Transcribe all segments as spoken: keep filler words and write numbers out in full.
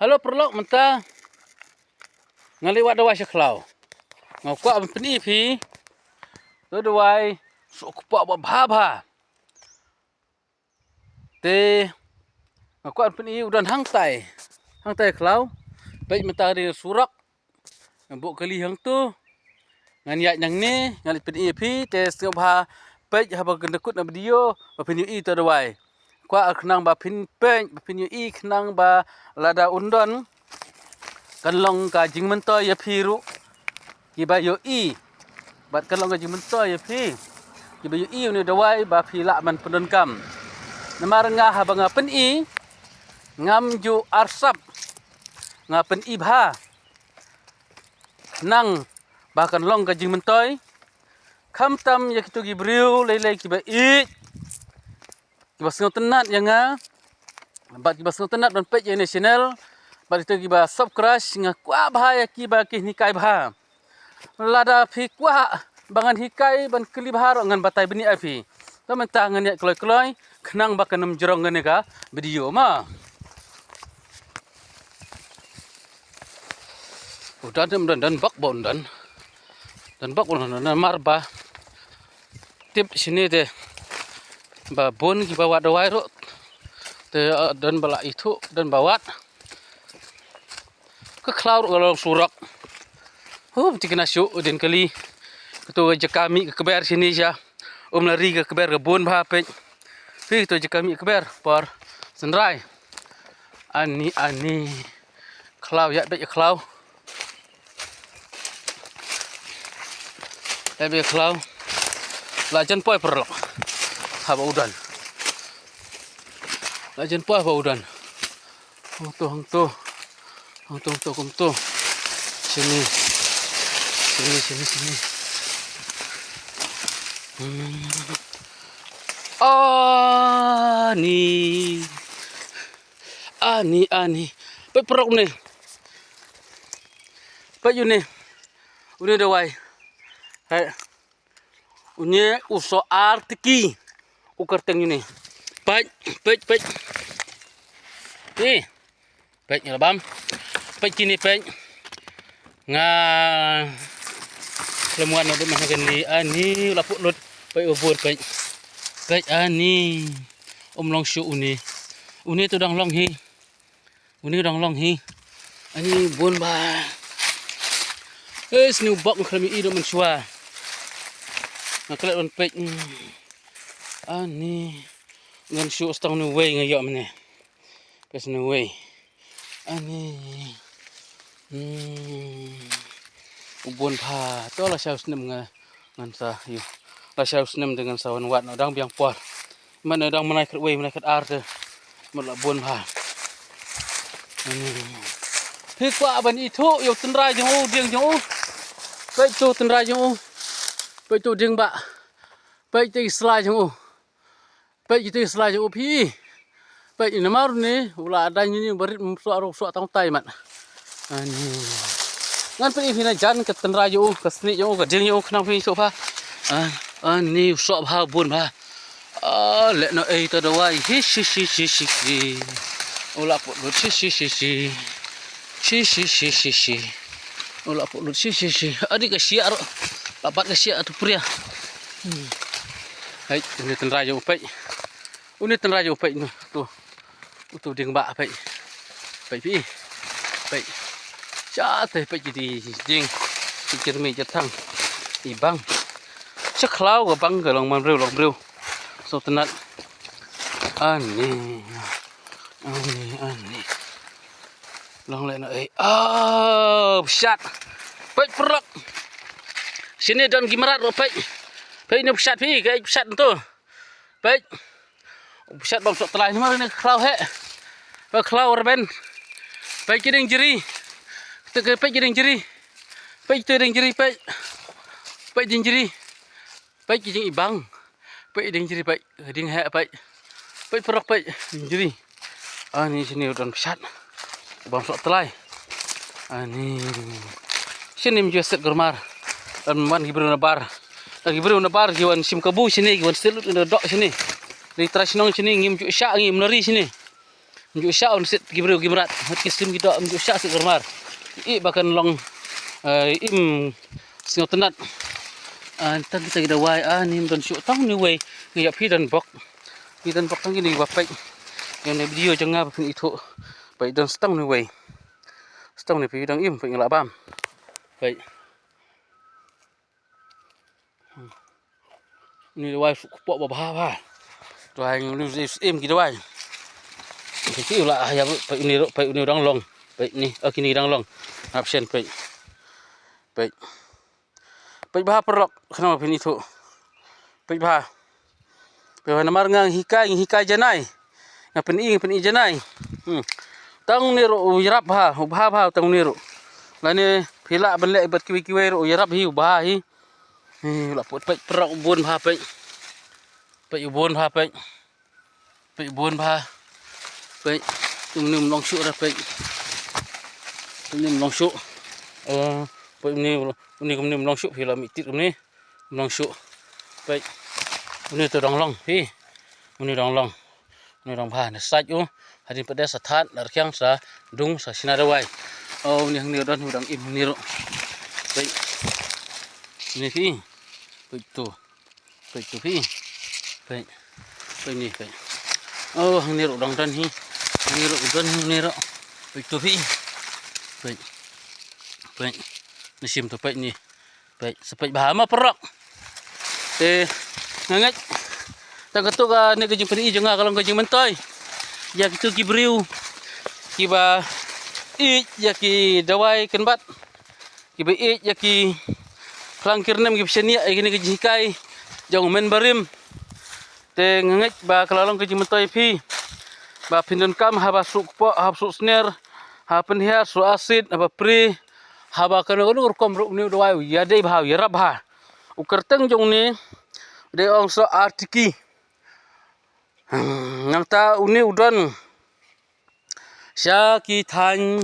Hello paralok, mynta nga leit wad dawai sha khlaw. Nga kwah ban pyni ïa phi. To dawai suk kpoh ba bha bha. Te nga kwah ban pyni u don hangtai. Hangtai khlaw. Peit mynta dei surok. Nga buh kali hangto. Ngan ïaid nangne, ngan leit pyni ïa phi, te sngewbha peit haba kynda kut na video, ba phin ïohi to dawai. Kwah khnang ba phin peit, ba phin ïohi khnang ba lada un don, kan long ka jingmyntoi ïa phi ruh kiba ïohi. Bad kan long ka jingmyntoi ïa phi kiba ïohi une u dawai ba phi lah ban pyndonkam. Namar nga haba nga pyni, ngam ju arsap, nga pyni bha. Khnang ba kan long ka jingmyntoi. Khamtam ïa kito ki briew lei lei kiba ïeit, kiba sngewtynnat ïa nga, bad kiba sngewtynnat ban peit ïa ine i channel, bad kito kiba subscribe, nga kwah bha ïa ki ba kin hikai bha. Lada phi kwah ba ngan hikai ban kylli bha ruh ngan batai bniah ïa phi. To mynta ngan ïaid kloi kloi khnang ba kan ym jrong kane ka video ma. U don, u don, don bok ba u don. Don bok ba u don, don mar ba tip shini te ba bun kiba wad dawai ruh. Te, eh, don ba la ithuh, don ba wad. Ka khlaw ruh ka long surok. Hu, phi tip kane shuh, u dien kali. Kato ka jaka mih ka kber shini sha. Um la ri ka kber ka bun bha peit. Phi, kato jaka mih ka kber por synrai. Ani, ani. Khlaw, ïa beit ïa khlaw. Ïa beit ïa khlaw. La jan poi paralok. Haba u don. La jan poi haba u don. Hangto, hangto. Hangto, hangto, kumto. Shini. Shini, shini, shini. Hmm. Ani. Ani, ani. Peit paralok une. Peit une. Une dawai. Hei. Une u soh artiki. U kyrteng une. Peit, peit, peit. Ni. Peit nga la bam. Peit kine peit. Nga lem wan na dum ha kane ani la put lut. Peit u bun peit. Peit ani. Um long shuh une. Une to dang long hi. Une dang long hi. Ani bun ba. Eh, sniew bok nga khlem i dum mynshuwa. Nga klet wan peit. Ani. Ngan shu stang ni wei nga ïoh mane. Pes ni wei. Ani. Hmm. U bun bha. To la shaw snem nga ngan sa ïoh. La shaw snem de ngan sa wan wad noh dang biang por. Mane dang mynai khat wei mynai khat ar te. Mut la bun bha. Ani. Phi kwah ban ithuh ïa u tynrai jong u dieng jong u. Peit to u tynrai jong u. Peit to u dieng ba. Peit te ki sla jong u. Peit kito ki sla jong u phi. Peit namar une u la dang ïa une u barit, um soh ruh soh tang tai mat. Ani. Ngan peit ïa phi na jan ka tynrai jong u, ka snieh jong u, ka dieng jong u khnang phi sngewbha. Ani u soh bha bun bha. Ah, leh noh ei ta dawai. Hi shi shi shi shi shi. U la put lut shi shi shi shi. Shi shi shi shi shi. U la put lut shi shi shi. Adi ka shiah ruh. La bat ka shiah tu pria. Hmm. Hai, une tynrai jong u peit. Une tynrai jong u peit noh. Tu. Utu dieng ba peit. Peit phi. Peit. Sha te peit ki dieng. Ki kyrmi jatang. I bang. Sha khlaw ka bang ka long man briew long briew. So tynat. Ani. Ani, ani. Long leh na ei. Oh, pshat. Peit prok. Sini don ki mrad ruh peit. Peit ni pshat phi, ka pshat tu. Peit. Pshat bam sok tlai ni mar ni khlaw he. Ka khlaw rben. Peit ki dieng jri. Te ke peit ki dieng jri. Peit te dieng jri peit. Peit dieng jri. Peit ki jing i bang. Peit dieng jri peit. Dieng he peit. Peit prok peit. Dieng jri. Ani sini u don pshat. Bam sok tlai. Ani. Sini mju set gurmar. Dan man ki briew na bar. Dan ki briew na bar ki wan shim kabu sini, ki wan selut na dok sini. Di trai shnong sini ngim ju sha ngim nari sini. Ym ju shah un sit ki briew ki mrad, hot ki slim ki doh, ym ju shah sit karmar. I ba kan long, eh, im sngewtynnat. Ah, tang kita ki dawai, ah, ym don shuh tang ni wei. Ngi ïa phi don bok. Phi don bok tang kine ba peit. Ïa ne video jong nga ba phin ithuh. Peit don stang ni wei. Stang ni phi dang im, peit ngi la bam. Peit. Ni dawai suk pok ba bha bha. Dawai ngi lu zai im ki dawai. Ki ki la ya peit ni ro, peit ni dang long. Peit ni, oh, kini dang long. Absent peit. Peit. Peit bha paralok, khnang phin ithuh. Peit bha. Peit bha namar nga ngi hikai, ngi hikai janai. Nga pyni, nga pyni janai. Hmm. Tang ni ro u ïarap bha, u bha bha tang ni ro. Lane phi lah ban leh bad kiwei kiwei ro u ïarap hi u bha hi. Hi la put peit paralok u bun bha peit. Peit u bun bha peit. Peit u bun bha. Peit. Tum nim long shuh ra peit. Tum nim long shuh. Eh, peit uni, uni kum nim long shuh phi la mi tit kum ni. Long shuh. Peit. Uni tu dang long phi. Uni dang long. Uni dang bha ne sait u. Hadin pede sa that, lar khiang sa dung sa sina dawai. Oh, uni hang ni don u dang im ni ro. Peit. Ni phi. Peit tu. Peit tu phi. Peit. Peit ni peit. Oh, hang ni ro dang don hi. Hang ni ro don hi ni ro. Peit tu phi. Peit. Peit. Ni sim tu peit ni. Peit, sa peit bha ma paralok. Te nga ngeit tang katu ka ne ka jingpyni jong nga ka long ka jingmyntoi ïa kitu ki briew kiba ïeit ïa ki dawai kynbat, kiba ïeit ïa ki phlang ki rnem kiba shaniah ïa kine ki jinghikai jong u men barim. Te nga ngeit ba ka la long ka jingmyntoi phi ba phin donkam haba suk pok, haba suk sner, haba pynhiar, suk asid, haba pri, haba kano kano rukom ruh uni u dawai u ïadei bha, u ïarap bha. U kyrteng jong uni dei ong so artiki. Nangta uni u don sha ki thaiñ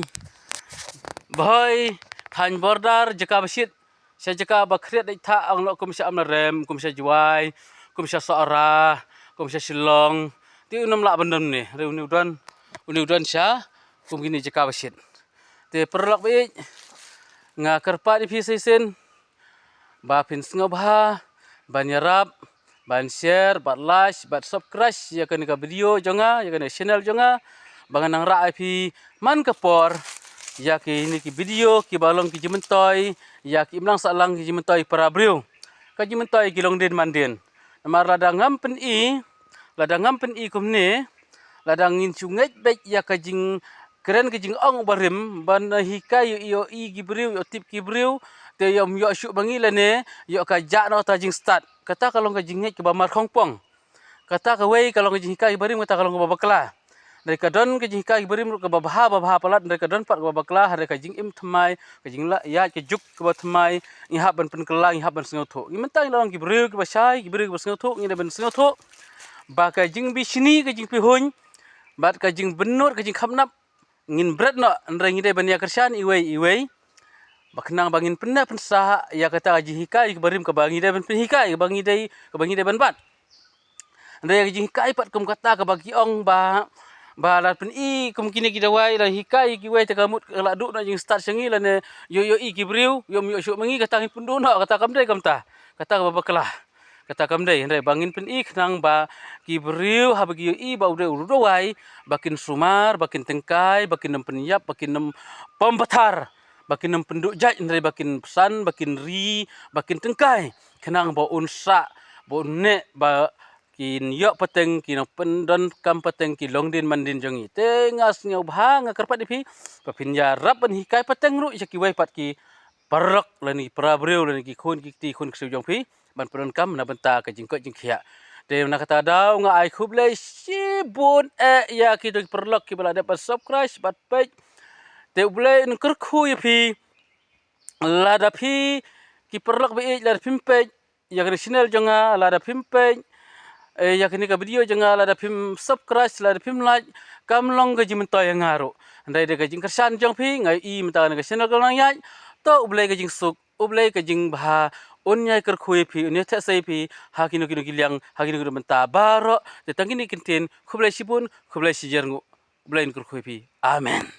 Bhoi, thaiñ border, jaka ba shit, sha jaka ba khriat dei tha ang lo kum sha Amlarem, kum sha Jowai, kum sha Sohra, kum sha Shillong. Te u nym lah ban don ne, re uni u don, uni u don sha kum kini jaka ba shit. Te paralok ba ïeit, nga kyrpad ïa phi shisien ba phin sngewbha ban ïarap, ban share, bad like, bad subscribe ïa kane ka video jong nga, ïa kane ka channel jong nga, ba ngan nang rah ïa phi man ka por ïa kine ki video kiba long ki jingmyntoi ïa ki imlang sahlang, ki jingmyntoi para briew, ka jingmyntoi ki longdien mandien. Namar lada ngam pyni, lada ngam pyni kumne, lada ngin shu ngeit beit ïa ka jingkren ka jingong u barim ban hikai ïoh, ïoh i ki briew, ïoh tip ki briew, te ïoh ym ïoh shuh ma ngi lane ïoh ka jah noh ta jingstad. Kata ka long ka jingngeit kaba markhongpong. Kata kawei ka long ka jinghikai ki barim, kata ka long kaba bakla. Hynrei ka don ka jinghikai ki barim ruh kaba bha, ba bha palat, hynrei ka don pat kaba bakla, hynrei ka jingim thymmai, ka jinglah ïaid ka juk kaba thymmai, ngi hap ban pynkylla, ngi hap ban sngewthuh. Ngi mynta ngi la long ki briew kiba shai, ki briew kiba sngewthuh, ngi dei ban sngewthuh ba ka jingbishni, ka jingpihuiñ bad ka jingbynnud, ka jingkhapnap ngin bret noh, hynrei ngi dei ban ïa kyrshan iwei iwei ba khnang ba ngin pynneh pynsah ïa kata ka jinghikai ki barim kaba ngi dei ban pynhikai, kaba ngi dei, kaba ngi dei ban bat. Hynrei ka jinghikai pat kum kata kaba ki ong ba, ba la pyni kum kine ki dawai, la hikai kiwei te ka mut ka la duh noh jingstad sha ngi lane ïoh, ïoh i ki briew, ïoh ym ïoh shuh ma ngi, kata ngin pynduh noh, kata kam dei kumta. Kata kaba bakla. Kata kam dei, hynrei ba ngin pyni khnang ba ki briew haba ki ïohi ba u dei u dawai, ba kin sumar, ba kin tyngkai, ba kin ym pynïap, ba kin ym pom pathar, ba kin ym pynduh jait, hynrei ba kin pynsan, ba kin ri, ba kin tyngkai. Khnang ba un sah, ba un neh, ba kin ïoh pateng, kin ym pyndonkam pateng ki longdien mandien jong ngi. Te nga sngewbha, nga kyrpad ïa phi ba phin ïarap ban hikai pateng ruh ïa kiwei pat ki paralok lane ki para briew lane ki khun ki kti, khun ksiew jong phi ban pyndonkam na bynta ka jingkoit jingkhiah. Te na kata ka daw nga ai khublei shibun eh ïa kito ki paralok kiba la dep ban subscribe bad peit. Te U Blei un kyrkhu ïa phi lada phi ki paralok ba ïeit, lada phim peit ïa kane ka channel jong nga, lada phim peit, eh, ïa kane ka video jong nga, lada phim subscribe, lada phim like, kam long ka jingmyntoi ïa nga ruh. Hynrei da ka jingkyrshan jong phi, nga ïohi mynta kane ka channel ka nang ïaid. To U Blei ka jingsuk, U Blei ka jingbha un ïai kyrkhu ïa phi, un ïai theh sei ïa phi ha kino kino ki liang, ha kino kino bynta baroh. Te tang kine ki ktien, khublei shibun, khublei shijyrnguh. Blei un kyrkhu ïa phi. Amen.